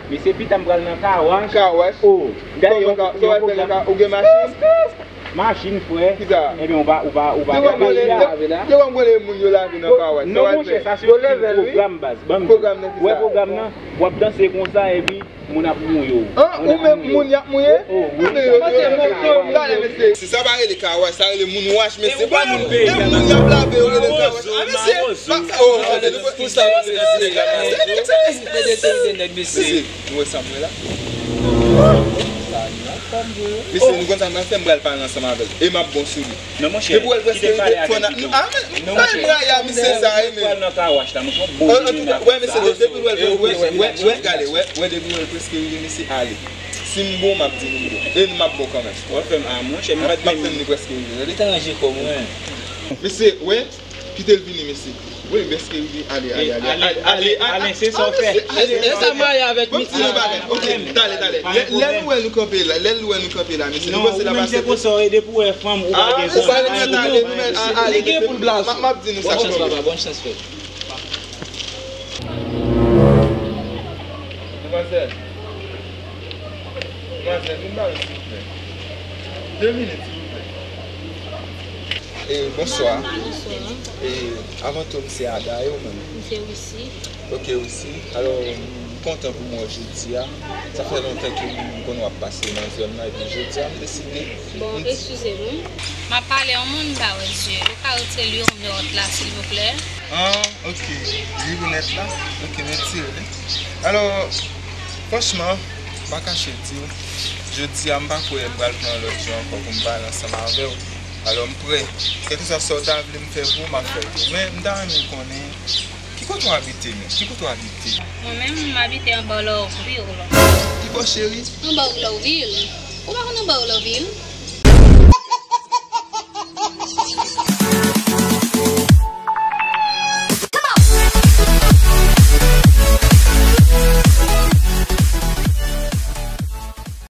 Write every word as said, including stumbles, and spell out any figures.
Mesye, pita m pral nan car wash. Car wash? Oh, m ta gen yon, yon pwogram. Ou gen machin? Machin, frè. Kisa? Ebyen, ou pa, ou pa, ou pa. Yo konn vòlè, yo, yo konn vòlè moun yo lave nan car wash. Non, monchè, sa se yon pwogram, baz. Ban m di w. Pwogram nan ki sa? Wè pwogram nan, w ap danse konsa, epi moun ap mouye w. An, ou menm moun y ap mouye? Oh, wi. Gade, mesye. Si sa pa rele car wash, sa rele moun wash, mesye. E pa moun peyi a, moun y ap lave yo rele car wash. Ah, mesye. Pou sa, mesye, nou wè sa m wè la? Mesye, nou konn sa m pral fè, m pral pale ansanm avè l. E m ap bon sou li. Non, monchè, depi w wè l prèske rive, fò n a, ah, men, bay m raya, misye sa, wi, men. Antouka, wè, mesye, depi w wè l, wè, wè, wè, gade, wè, wè, depi w wè l prèske rive, misye, ale. Si m bon, m ap di nou m bon. E m ap bon kanmenm. W ap fè m, ah, monchè, m pa t menm. M ap tann li prèske rive, tande. Mesye, wè, kite l vini, mesye. Wi, m prèske rive. Ale, ale, ale, ale, ale, ale, se sa w fè. E sa maye avèk misye. Ok, talè, talè. Lè, lè nou wè nou kanpe la, lè nou wè nou kanpe la, mesye, nou panse l ap aksepte? Non, ou menm se konsa w ye, depi w wè fanm, ou pa gen fanm. Ah, ou pa gen fanm, ale, nou menm, ale. Li gen pou l blaze. M ap di nou sa. Bòn chans, papa, bòn chans, frè. Demwazèl. Demwazèl, vin ba mwen, silvouplè. De minit, silvouplè. E, bonswa. Bonswa. E, avan tou, m se Ada, e ou menm? M se Wisi. Ok, Wisi. Alò, m kontan pou m wè w jodi a. Sa fè lontan ke m konn w ap pase nan zòn nan, epi jodi a, m deside. Bon, eskize m, wi. M ap pale yon moun, m pa wè zye. Ou ka retire li yon vè wòt la, silvouplè? Ah, ok. Li lunèt la? Ok, m retire li. Alò, franchman, m pa kache di w, jodi a, m pa kwè m pral pran lòt jou ankò pou m pale ansanm avè w. Alò, m prè. Kèlkeswa sa w ta vle m fè pou ou, m ap fè l pou ou. Men, m ta renmen konnen, ki kote w abite menm? Ki kote w abite? Mwen menm, m abite anba Lòvil. Ki bò, cheri? Anba Lòvil. Ou pa konn anba Lòvil?